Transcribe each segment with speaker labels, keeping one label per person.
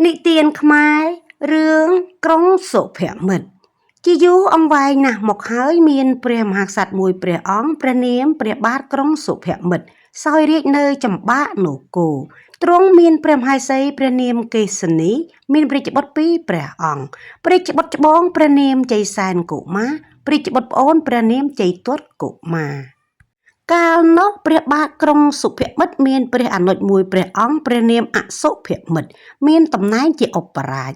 Speaker 1: និទានខ្មែររឿងក្រុងសុភមិត្តជាយូរអង្វែងណាស់មកហើយមានព្រះមហាក្សត្រមួយព្រះអង្គព្រះនាមព្រះបាទក្រុងសុភមិត្តសោយរាជនៅចម្បាកនគរទ្រង់មានព្រះមហេសីព្រះនាមកេសនីមានព្រះរាជបុត្រពីរព្រះអង្គព្រះរាជបុត្រច្បងព្រះនាមជ័យសែនកុមារព្រះរាជបុត្រប្អូនព្រះនាមជ័យទត្តកុមារ កាលនោះព្រះបាទក្រុងសុភមិត្តមានព្រះអនុជមួយព្រះអង្គព្រះនាមអសុភមិត្តមានតំណែងជាឧបរាជ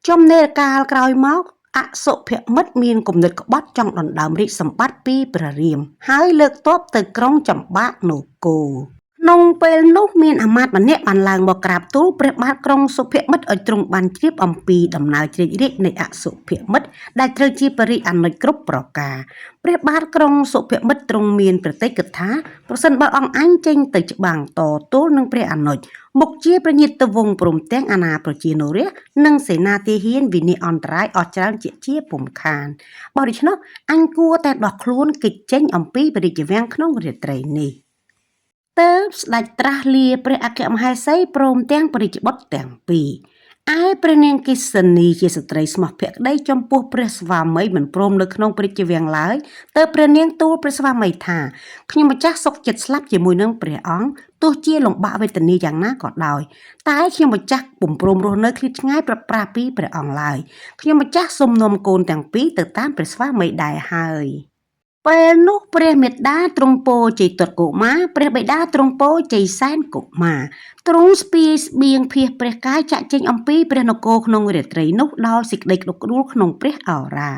Speaker 1: ចំណេរកាលក្រោយមកអសុភមិត្តមានគំនិតក្បត់ចង់ដណ្ដើមរាជសម្បត្តិពីព្រះរាមហើយលើកទ័ពទៅក្រុងចម្បាកនគរក្នុងពេលនោះមានអាមាត្យម្នាក់បានឡើងមកក្រាបទូលព្រះបាទក្រុងសុភមិត្តឲ្យទ្រង់បានជ្រាបអំពីដំណើរជ្រៀតរាជនៃអសុភមិត្តដែលត្រូវជាព្រះរាជអនុជគ្រប់ប្រការ ព្រះបាទក្រុងសុភមិត្តទ្រង់មានប្រតិកិតថាប្រសិនបើអង្គអញចេញទៅច្បាំងតទល់នឹងព្រះអនុជមុខជាព្រះញាតិវង្សព្រមទាំងអាណាប្រជានុរាស្ត្រនិងសេនាទាហានវិនាសអន្តរាយអស់ច្រើនជាជាពុំខានបើដូច្នោះអញគួរតែដោះខ្លួនគេចចេញអំពីព្រះរាជវាំងក្នុងរាត្រីនេះទើបស្ដេចត្រាស់លាព្រះអគ្គមហេសីព្រមទាំងព្រះរាជបុត្រទាំងពីរឯព្រះនាងគិសនីជាស្ត្រីស្មោះភក្តីចំពោះព្រះស្វាមីមិនព្រមនៅក្នុងព្រះរាជវាំងឡើយទើបព្រះនាងទូលព្រះស្វាមីថាខ្ញុំម្ចាស់សុខចិត្តស្លាប់ជាមួយនឹងព្រះអង្គទោះជាលំបាកវេទនាយ៉ាងណាក៏ដោយតែខ្ញុំម្ចាស់ពុំព្រមរស់នៅឃ្លាតឆ្ងាយប្រប្រាស់ពីព្រះអង្គឡើយខ្ញុំម្ចាស់សូមនាំកូនទាំងពីរទៅតាមព្រះស្វាមីដែរហើយពេលនោះព្រះមេដាទ្រង់ពោជ័យទត្តកុមារព្រះបិតាទ្រង់ពោជ័យសែនកុមារទ្រង់ស្ពាយស្បៀងភៀសព្រះកាយចាក់ចេញអំពីព្រះនគរក្នុងរាត្រីនោះដោយសេចក្តីក្តុកក្តួលក្នុងព្រះអរា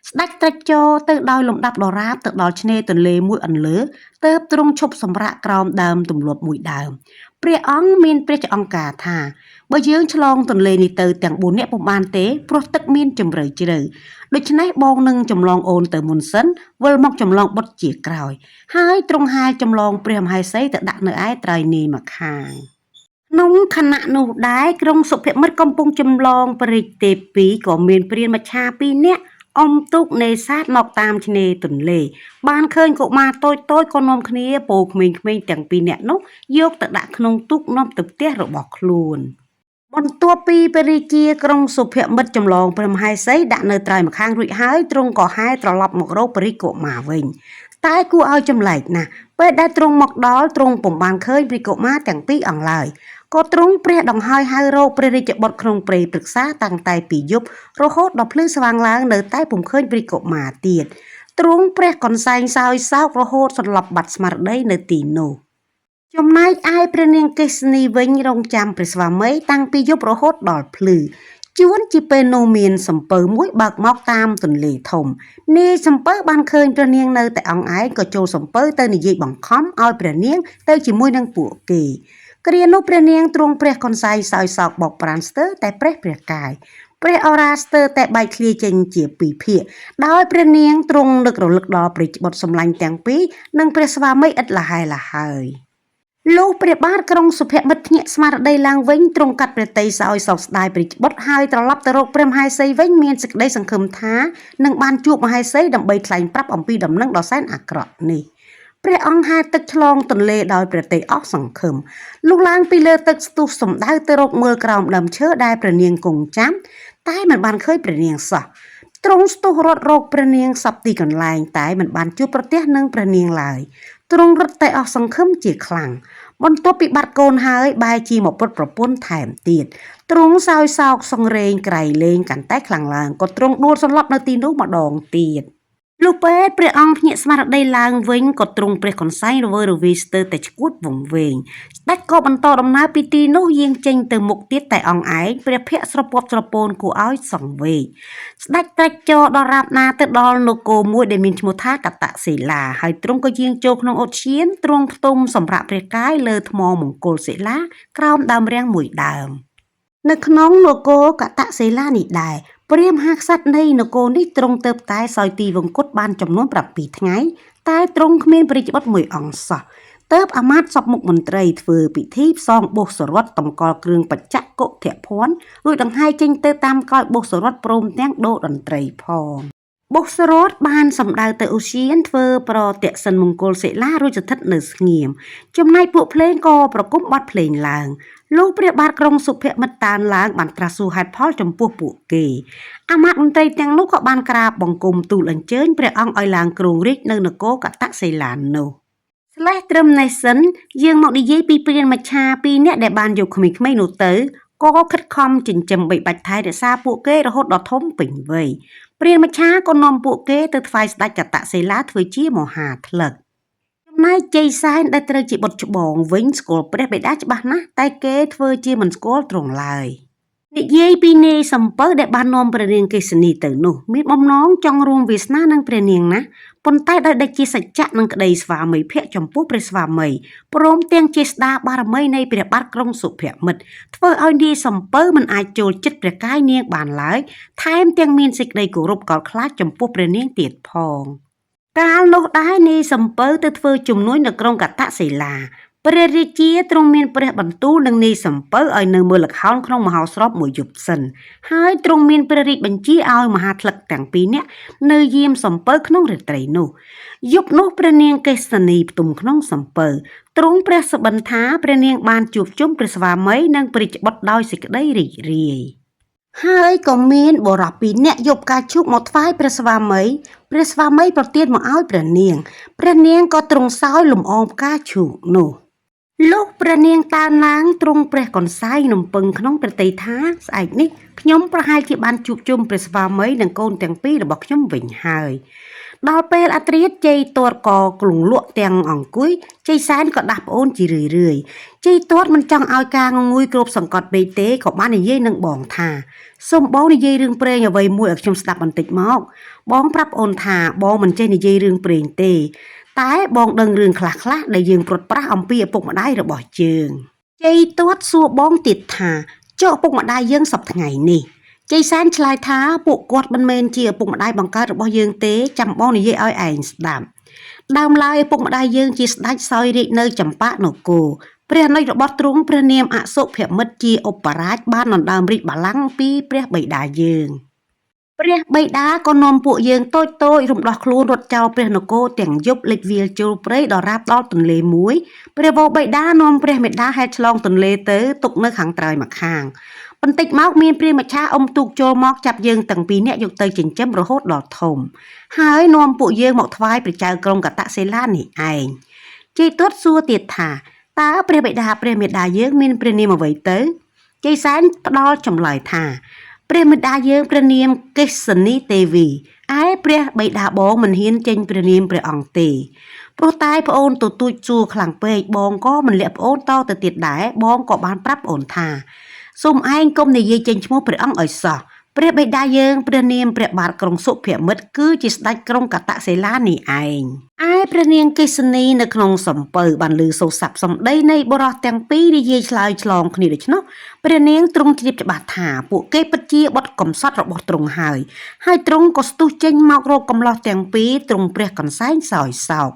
Speaker 1: ស្ដេចត្រាច់ចរទៅដោយលំដាប់ដរាបទៅដល់ឆ្នេរទន្លេមួយអន្លើទើបទ្រង់ឈប់សម្រាកក្រោមដើមទម្លាប់មួយដើមព្រះអង្គមានព្រះចអង្គការថាបើយើងឆ្លងទន្លេនេះទៅទាំង4នាក់ពុំបានទេព្រោះទឹកមានជម្រៅជ្រៅដូច្នេះបងនឹងចម្លងអូនទៅមុនសិនវិលមកចម្លងបុត្រជាក្រោយហើយទ្រង់ហែចម្លងព្រះមហេសីទៅដាក់នៅឯត្រៃនីម្ខាងក្នុងខណៈនោះដែរក្រុងសុភមិត្តកំពុងចម្លងព្រះរាជទេពីក៏មានព្រានមច្ឆាពីរនាក់អុំទូកនេសាទមកតាមឆ្នេរទន្លេបានឃើញកុមារតូចៗក៏នាំគ្នាពោក្មេងៗទាំងពីរនាក់នោះយកទៅដាក់ក្នុងទូកនាំទៅផ្ទះរបស់ខ្លួនបន្ទាប់ពីព្រះរាជាក្រុងសុភមិត្តចម្លងព្រះមហេសីដាក់នៅត្រើយម្ខាងរួចហើយទ្រង់ក៏ហែត្រឡប់មករកព្រះរាជកុមារវិញតែគួរឲ្យចម្លែកណាស់ពេលដែលទ្រង់មកដល់ទ្រង់ពុំបានឃើញព្រះកុមារទាំងពីរអង្គឡើយក៏ទ្រង់ព្រះដង្ហើយហៅរកព្រះរាជបុត្រក្នុងព្រៃព្រឹក្សាតាំងតែពីយប់រហូតដល់ភ្លឺស្វាងឡើងនៅតែពុំឃើញព្រះកុមារទៀតទ្រង់ព្រះកន្សែងសោយសោករហូតសន្លប់បាត់ស្មារតីនៅទីនោះចំណែកឯព្រះនាងកេសនីវិញរងចាំព្រះស្វាមីតាំងពីយប់រហូតដល់ភ្លឺជួនជាពេលនោះមានសំពៅមួយបើកមកតាមទន្លេធំនាយសំពៅបានឃើញព្រះនាងនៅតែអង្គឯងក៏ចូលសំពៅទៅនិយាយបង្ខំឲ្យព្រះនាងទៅជាមួយនឹងពួកគេគ្រានោះព្រះនាងទ្រង់ព្រះកន្សែងសោយសោកបោកប្រានស្ទើរតែប្រេះព្រះកាយព្រះអរាស្ទើរតែបែកឃ្លាចេញជាពីរភាគដោយព្រះនាងទ្រង់នឹករលឹកដល់ព្រះរាជបុត្រសម្លាញ់ទាំងពីរនិងព្រះស្វាមីឥតលហែលហើយលុះព្រះបាទក្រុងសុភមិត្តភ្ញាក់ស្មារតីឡើងវិញទ្រង់កាត់ព្រះទ័យសោយសោកស្ដាយព្រះរាជបុត្រហើយត្រឡប់ទៅរកព្រះមហេសីវិញមានសេចក្តីសង្ឃឹមថានឹងបានជួបមហេសីដើម្បីថ្លែងប្រាប់អំពីដំណឹងដ៏សែនអាក្រក់នេះព្រះអង្គហែទឹកឆ្លងទន្លេដោយព្រះទ័យអស់សង្ឃឹមលុះឡើងពីលើទឹកស្ទុះសំដៅទៅរកមើលក្រោមដើមឈើដែលព្រះនាងគង់ចាំតែមិនបានឃើញព្រះនាងសោះទ្រង់ស្ទុះរត់រកព្រះនាងសពទីកន្លែងតែមិនបានជួបប្រទះនឹងព្រះនាងឡើយទ្រង់រត់តែអស់សង្ឃឹមជាខ្លាំងបន្ទាប់ពីបាត់កូនហើយបែរជាមកពុតប្រពន្ធថែមទៀតទ្រង់សោយសោកសង្រេងក្រៃលែងកាន់តែខ្លាំងឡើងក៏ទ្រង់ដួលសន្លប់នៅទីនោះម្ដងទៀតលុះពេលព្រះអង្គភ្ញាក់ស្មារតីឡើងវិញក៏ទ្រង់ព្រះកន្សែងរវើរវាយស្ទើរតែឆ្កួតវង្វេងស្ដេចក៏បន្តដំណើរពីទីនោះយាងចេញទៅមុខទៀតតែអង្គឯងព្រះភ័ក្ត្រស្រពាប់ស្រពោនគួរឲ្យសង្វេគស្ដេចត្រាច់ចរដល់រាបណាទៅដល់នគរមួយដែលមានឈ្មោះថាកតសិលាហើយទ្រង់ក៏យាងចូលក្នុងឧទ្យានទ្រង់ផ្ទុំសម្រាប់ព្រះកាយលើថ្មមង្គលសិលាក្រោមដើមរាំងមួយដើមនៅក្នុងនគរកតសិលានេះដែរព្រះមហាក្សត្រនៃនគរនេះទ្រង់ទៅតែសោយទីវង្គតបានចំនួន7ថ្ងៃតែទ្រង់គ្មានព្រះរាជបុត្រមួយអង្គសោះទើបអាមាត្យសពមុខមន្ត្រីធ្វើពិធីផ្សងបុស្សរត់តម្កល់គ្រឿងបច្ចៈកុធភ័ណ្ឌរួចដង្ហែចេញទៅតាមក្រោយបុស្សរត់ព្រមទាំងដូរតន្ត្រីផង បុស្សរតបានសម្ដៅទៅឧទ្យានធ្វើប្រទក្សិណមង្គលសិលារួចស្ថិតនៅស្ងៀមចំណែកពួកភ្លេងក៏ប្រគំបទភ្លេងឡើងលោកព្រះបាទក្រុងសុភមិត្តតានឡើងបានត្រាស់សួរហេតុផលចំពោះពួកគេអាមាត្យមន្ត្រីទាំងនោះក៏បានក្រាបបង្គំទូលអញ្ជើញព្រះអង្គឲ្យឡើងគ្រងរាជ្យនៅនគរកតសិលានោះស្លេះត្រឹមនេះសិនយើងមកនិយាយពីព្រានមច្ឆាពីរនាក់ដែលបានយកក្មេងៗនោះទៅក៏ខិតខំចិញ្ចឹមបីបាច់ថែរក្សាពួកគេរហូតដល់ធំពេញវ័យព្រានមច្ឆាក៏នាំពួកគេទៅថ្វាយស្ដេចកតសិលាធ្វើជាមហាថ្លឹកចំណែកជ័យសែនដែលត្រូវជាបុត្រច្បងវិញស្គាល់ព្រះបិតាច្បាស់ណាស់តែគេធ្វើជាមិនស្គាល់ទ្រង់ឡើយនិយាយពីនាយសំពៅដែលបាននាំព្រះនាងកេសនីទៅនោះមានបំណងចង់រួមវាសនានឹងព្រះនាងណាស់ប៉ុន្តែដោយដេចជាសច្ចៈនឹងក្តីស្វាមីភក្តិចំពោះព្រះស្វាមីព្រមទាំងជាស្ដាបារមីនៃព្រះបាទក្រុងសុភមិត្តធ្វើឲ្យនាយសំពៅមិនអាចចូលចិត្តព្រះកាយនាងបានឡើយថែមទាំងមានសេចក្តីគោរពកោតខ្លាចចំពោះព្រះនាងទៀតផងកាលនោះដែរនាយសំពៅទៅធ្វើជំនួញនៅក្រុងកតសិលាព្រះរាជាទ្រង់មានព្រះបន្ទូលនឹងនាយសំពៅឲ្យនៅមើលល្ខោនក្នុងមហោស្រពមួយយប់សិនហើយទ្រង់មានព្រះរាជបញ្ជាឲ្យមហាថ្លឹកទាំងពីរនាក់នៅយាមសំពៅក្នុងរាត្រីនោះយប់នោះព្រះនាងកេសនីផ្ទុំក្នុងសំពៅទ្រង់ព្រះសុបិនថាព្រះនាងបានជួបជុំព្រះស្វាមីនិងព្រះរាជបុត្រដោយសេចក្តីរីករាយហើយក៏មានបុរសពីរនាក់យកផ្កាឈូកមកថ្វាយព្រះស្វាមីព្រះស្វាមីប្រទានមកឲ្យព្រះនាងព្រះនាងក៏ទ្រង់សោយលំអងផ្កាឈូកនោះលុះព្រះនាងតានឡើងទ្រង់ព្រះកន្សែងរំពឹងក្នុងព្រះទ័យថាស្អែកនេះខ្ញុំប្រហែលជាបានជួបជុំព្រះស្វាមីនិងកូនទាំងពីររបស់ខ្ញុំវិញហើយដល់ពេលអាត្រាជ័យទាត់ក៏ក្លងលក់ទាំងអង្គុយជ័យសែនក៏ដាស់ប្អូនជារឿយរឿយជ័យទាត់មិនចង់ឲ្យការងងុយគ្របសង្កត់ពេកទេក៏បាននិយាយនឹងបងថាសូមបងនិយាយរឿងព្រេងអ្វីមួយឲ្យខ្ញុំស្ដាប់បន្តិចមកបងប្រាប់អូនថាបងមិនចេះនិយាយរឿងព្រេងទេតែបងដឹងរឿងខ្លះៗដែលយើងព្រាត់ប្រាសអំពីឪពុកម្ដាយរបស់យើងជ័យទាត់សួរបងទៀតថាចុះឪពុកម្ដាយយើងសប្តាហ៍ថ្ងៃនេះជ័យសែនឆ្លើយថាពួកគាត់មិនមែនជាឪពុកម្ដាយបង្កើតរបស់យើងទេចាំបងនិយាយឲ្យឯងស្ដាប់ដើមឡើយឪពុកម្ដាយយើងជាស្ដេចសោយរាជនៅចម្ប៉ានគរព្រះអនុជរបស់ទ្រង់ព្រះនាមអសុភមិត្តជាឧបរាជបានដណ្ដើមរាជបល្ល័ង្កពីព្រះបិតាយើងព្រះបិតាក៏នាំពួកយើងតូចតូចរំដោះខ្លួនរត់ចោលព្រះនគរទាំងយប់លិចវាលចូលព្រៃដល់រាបដល់ទន្លេមួយព្រះវរបិតានាំព្រះមេដាហែកឆ្លងទន្លេទៅទុកនៅខាងត្រើយម្ខាងបន្តិចមកមានព្រាហ្មណ៍មច្ឆាអុំទូកចូលមកចាប់យើងទាំងពីរនាក់យកទៅចិញ្ចឹមរហូតដល់ធំហើយនាំពួកយើងមកថ្វាយព្រះចៅក្រុងកតសិលានេះឯងជ័យទាត់សួរទៀតថាតើព្រះបិតាព្រះមេដាយើងមានព្រះនាមអ្វីទៅជ័យសែនផ្ដល់ចម្លើយថាព្រះមេដាយើងព្រះនាមកេសនីទេវីឯព្រះបិតាបងមិនហ៊ានចេញព្រះនាមព្រះអង្គទេព្រោះតែប្អូនទទូចសួរខ្លាំងពេកបងក៏មិនលាក់ប្អូនតទៅទៀតដែរបងក៏បានប្រាប់ប្អូនថាសូមឯងកុំនិយាយចេញឈ្មោះព្រះអង្គឲ្យសោះព្រះបិតាយើងព្រះនាមព្រះបាទក្រុងសុភមិត្តគឺជាស្ដេចក្រុងកតសិលានេះឯងឯព្រះនាងកេសនីនៅក្នុងសំពៅបានឮសូរស័ព្ទសម្ដីនៃបុរសទាំងពីរនិយាយឆ្លើយឆ្លងគ្នាដូច្នោះព្រះនាងទ្រង់ជ្រាបច្បាស់ថាពួកគេពិតជាបុត្រកំសត់របស់ទ្រង់ហើយហើយទ្រង់ក៏ស្ទុះចេញមករកកំឡោះទាំងពីរទ្រង់ព្រះកន្សែងសោយសោក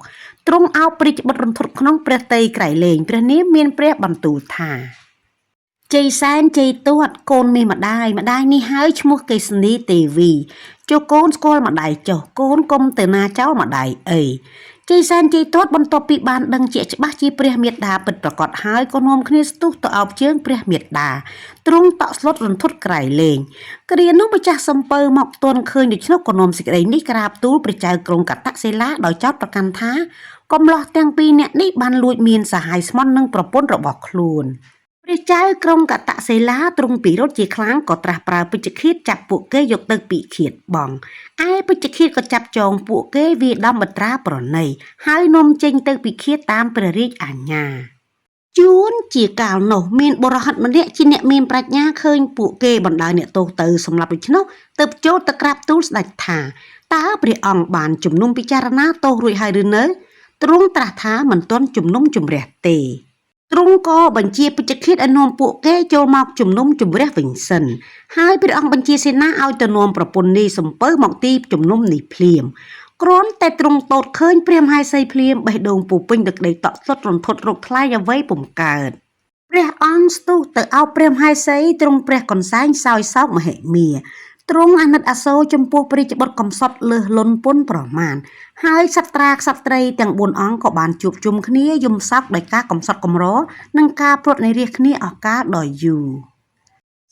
Speaker 1: ទ្រង់អោបព្រះរាជបុត្ររន្ធត់ក្នុងព្រះទ័យក្រៃលែងព្រះនាងមានព្រះបន្ទូលថាជ័យសែនជ័យទាត់កូនមានម្ដាយម្ដាយនេះហើយឈ្មោះកេសនីទេវីចុះកូនស្គាល់ម្ដាយចុះកូនកុំទៅណាចោលម្ដាយអីជ័យសែនជ័យទាត់បន្ទាប់ពីបានដឹងជាច្បាស់ជាព្រះមេត្តាពិតប្រាកដហើយក៏នាំគ្នាស្ទុះទៅអោបជើងព្រះមេត្តាទ្រង់តក់ស្លុតរន្ធត់ក្រៃលែងគ្រានោះម្ចាស់សំពៅមកទន់ឃើញដូច្នោះក៏នាំសេចក្តីនេះក្រាបទូលព្រះចៅក្រុងកតសិលាដោយចោទប្រកាន់ថាកំឡោះទាំងពីរនាក់នេះបានលួចមានសហាយស្មន់នឹងប្រពន្ធរបស់ខ្លួនព្រះចៅក្រុងកតសិលាទ្រង់ពិរុទ្ធជាខ្លាំងក៏ត្រាស់ប្រើពេជ្ឈឃាតចាប់ពួកគេយកទៅពិឃាតបងឯពេជ្ឈឃាតក៏ចាប់ចងពួកគេវាដំបត្រាប្រណីហើយនាំចេញទៅពិឃាតតាមព្រះរាជអាជ្ញាជួនជាកាលនោះមានបុរសម្នាក់ជាអ្នកមានប្រាជ្ញាឃើញពួកគេបណ្ដោយអ្នកទោសទៅសម្រាប់ដូច្នោះទើបចូលទៅក្រាបទូលស្ដេចថាតើព្រះអង្គបានជំនុំពិចារណាទោសរួចហើយឬនៅទ្រង់ត្រាស់ថាមិនទាន់ជំនុំជម្រះទេទ្រង់ក៏បញ្ជាពេជ្ឈឃាតឲ្យនាំពួកគេចូលមកជំនុំជម្រះវិញសិនហើយព្រះអង្គបញ្ជាសេនាឲ្យទៅនាំប្រពន្ធនាយសំពៅមកទីជំនុំនេះភ្លាមគ្រាន់តែទ្រង់ទតឃើញព្រះមហេសីភ្លាមបេះដូងពោពេញដោយក្តីតក់ស្លុតរន្ធត់រកថ្លៃអ្វីពុំកើតព្រះអង្គស្ទុះទៅអោបព្រះមហេសីទ្រង់ព្រះកន្សែងសោយសោកមហិមា ទ្រង់អាណិតអាសូរចំពោះព្រះរាជបុត្រកំសត់លើសលន់ពន់ប្រមាណហើយសត្រាក្សត្រីទាំង4អង្គក៏បានជួបជុំគ្នាយំសោកដោយការកំសត់កម្រនិងការព្រាត់និរាសគ្នាអស់កាលដ៏យូរ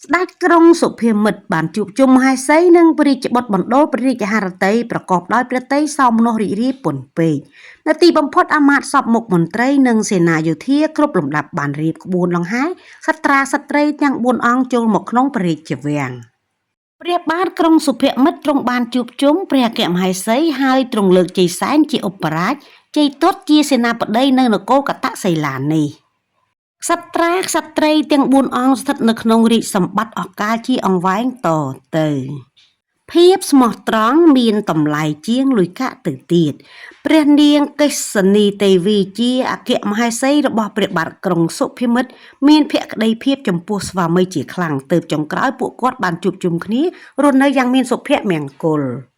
Speaker 1: ស្ដេចក្រុងសុភាមិត្របានជួបជុំមហេសីនិងព្រះរាជបុត្របណ្ដូលព្រះរាជហឫទ័យប្រកបដោយព្រះទ័យសោមនស្សរីករាយពន់ពេកនៅទីបំផុតអាមាត្យសពមុខមន្ត្រីនិងសេនាយោធាគ្រប់លំដាប់បានរៀបក្បួនដង្ហែសត្រាស្ត្រីទាំង4អង្គចូលមកក្នុងព្រះរាជវាំងព្រះបាទក្រុងសុភមិត្តទ្រង់បានជួបជុំព្រះអគ្គមហេសីហើយទ្រង់លើកជ័យសែនជាឧបរាជជ័យទតជាសេនាបតីនៅនគរកតសិលានេះក្សត្រាក្សត្រីទាំង4អង្គស្ថិតនៅក្នុងរាជសម្បត្តិអកាលជាអង្វែងតទៅភាពស្មោះត្រង់មានតម្លៃជាងលុយកាក់ទៅទៀតព្រះនាងកេសនីទេវីជាអគ្គមហេសីរបស់ព្រះបាទក្រុងសុភិមិត្តមានភក្តីភាពចំពោះស្វាមីជាខ្លាំងទើបចុងក្រោយពួកគាត់បានជួបជុំគ្នារស់នៅយ៉ាងមានសុភមង្គល។